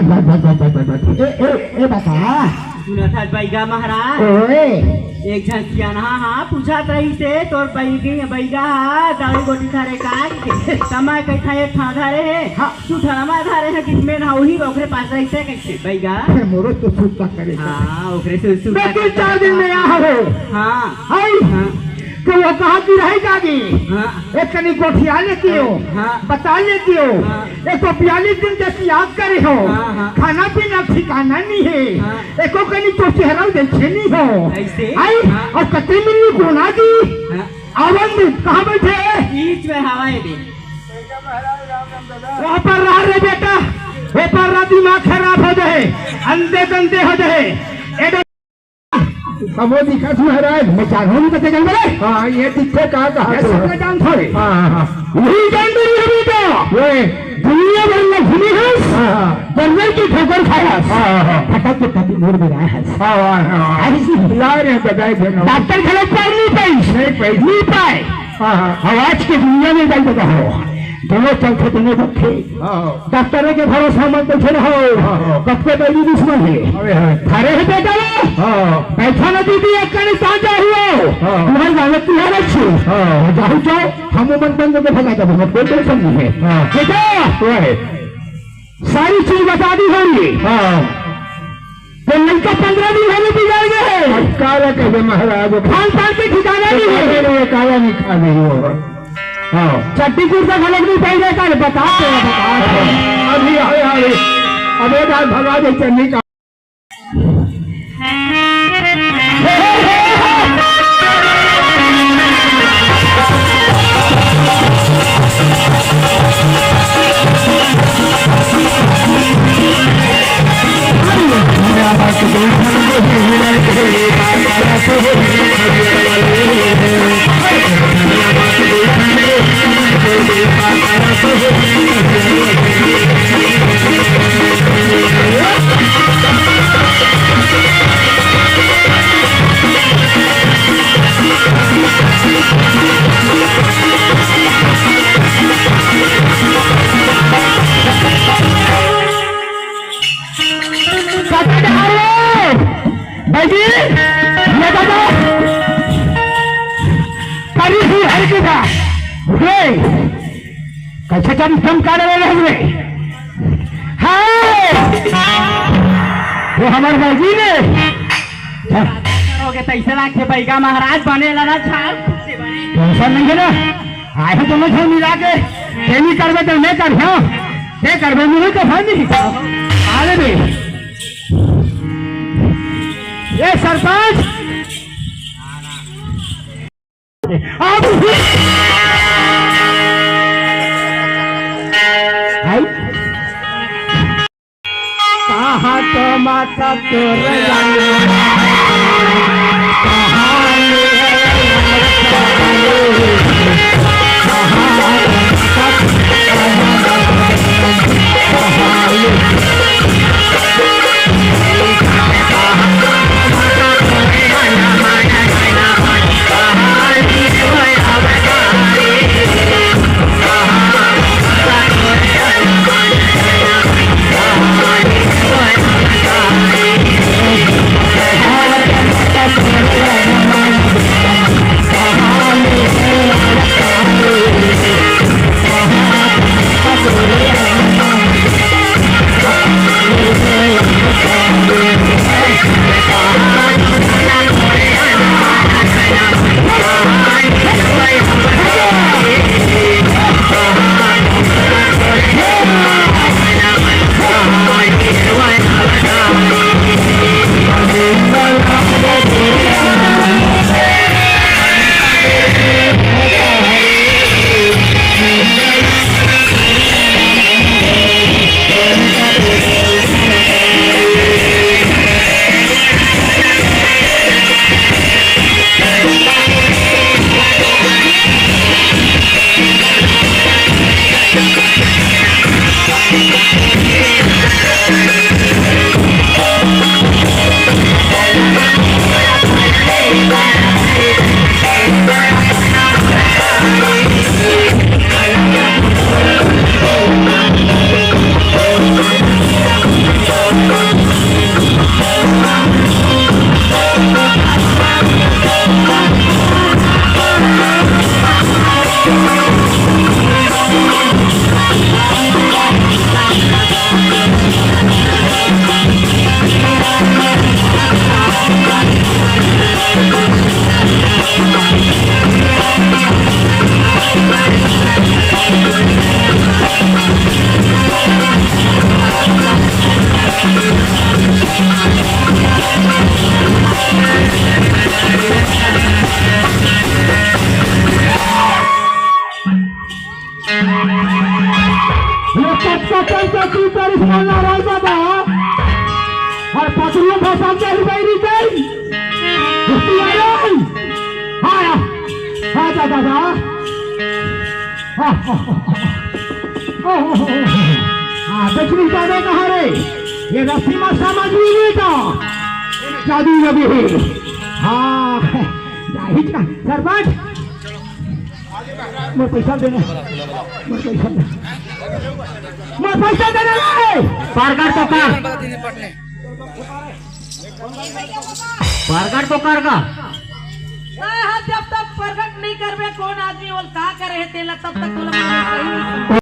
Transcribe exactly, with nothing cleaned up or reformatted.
बस, बस, बस, बस, बस, बस। ए, ए, ए, बता। सुनत हस बइगा महाराज? ओए। एक झन सियानहा हा पूछत रहिस हे, तोर बइगी, बइगा हा दारू गोटी धरे का? त मैं कहिथंव एक ठा धरे हे। हाँ। तू धरमा धरे हे, किसमें ना उही, ओकरे पास रहिस हे कइसे बइगा? फिर मोरो तो सुरता करे। हाँ, ओकरे से सुरता बे, तीन करे। चार दिन में आ हो। हाँ। हाय। हाँ। तो वो कहा कि रह जागी। हाँ। एक कनी गोठिया लेती हो, हाँ। बता लेती हो। हाँ। एक तो बयालीस दिन जैसी याद करे हो। हाँ, हाँ। खाना पीना ठिकाना नहीं है। हाँ। एको कनी तो चेहरा देखे नहीं हो। ऐसे? आई? हाँ। और कते मिलनी कोना दी? हाँ। आवन दी, कहाँ बैठे? बीच में हवा है दे। वहाँ पर रह रे बेटा, वो पर रह, दिमाग खराब हो जाए, अंधे गंदे हो जाए। एडो कबो दिखत महाराज। मैं जानहूं नहीं कते जंगल है। हाँ, ये दिखे का कहा ये तो सब है। मैं जानता हूँ। हाँ, हाँ, हाँ। यही जानते नहीं अभी तो। ये दुनिया भर में घूमी है। हाँ, हाँ। जंगल की ठोकर खाया। हाँ, हाँ, हाँ। फटक के कभी मुड़ भी रहा है। हाँ, हाँ, हाँ, हाँ। ऐसी ला रहे हैं, बताए थे ना। डॉक्टर घरे पर नहीं पाई। नहीं पाई। नहीं पाए। हाँ, हाँ। आवाज के दुनिया में जाई बता हो। दोनों चलते, दोनों रखे। हाँ, हाँ। डॉक्टर के भरोसा मत बैठे रहो। हाँ, हाँ। कब के बैरी दुश्मन है। अरे हाँ। घरे है बेटा वो? हाँ। बैठा ना दीदी, एक कनी ताजा हुआ। हाँ। तुम्हारी हालत तुम्हारा अच्छी। हाँ। जाओ, जाओ, हम मन बंद के भगा दो, कोई टेंशन नहीं है। हाँ। बेटा, वो है। सारी चीज बता दी होगी। हाँ। तो लड़का पंद्रह दिन होने बिगाड़ गए हैं। अब काला कहे महाराज। खान पान पे ठिकाना नहीं है। काला नहीं, काला नहीं खा रही हो। हाँ। चड्डी कुर्ता गलत नहीं पहन रहे, काले बता दे, बता दे। अभी आए, आए। अब एक बार भगा दे चन्नी का। दादा, दादा, बैठी, ये दादा, करी ही हर की था। हे, कैसे कम, कम कर रहे हैं रे? हाय! वो हमारे भाई जी ने। हो गए, तैसे लाग के बैगा महाराज बने ला ना छाल। टेंशन नहीं है ना? आए हो दोनों झन मिला के, तेनी करबे तो मैं कर, हाँ? ते करबे नहीं तो हम नहीं। आले बे। ये सरपंच। आप आई। कहाँ तो माता तोरे लाल। ये कब का चलता तू तेरी बोलना राय बाबा? और पकड़ू फंसा के ही बैरी गई। हाँ, हाँ, जा, जा, जा। हाँ, हाँ, हाँ, हाँ। हाँ, देखनी जावे कहाँ रे? ये रस्सी में समझ नहीं बेटा। जादू लगी है। हाँ, जाहिर का सरपंच। मोर पैसा देना। मोर पैसा देना। मोर पैसा देना रे। प्रगट तो कर। प्रगट तो कर का। मैं ह जब तक प्रगट नहीं करबे, कौन आदमी ओल का करे हे तेला, तब तक तोला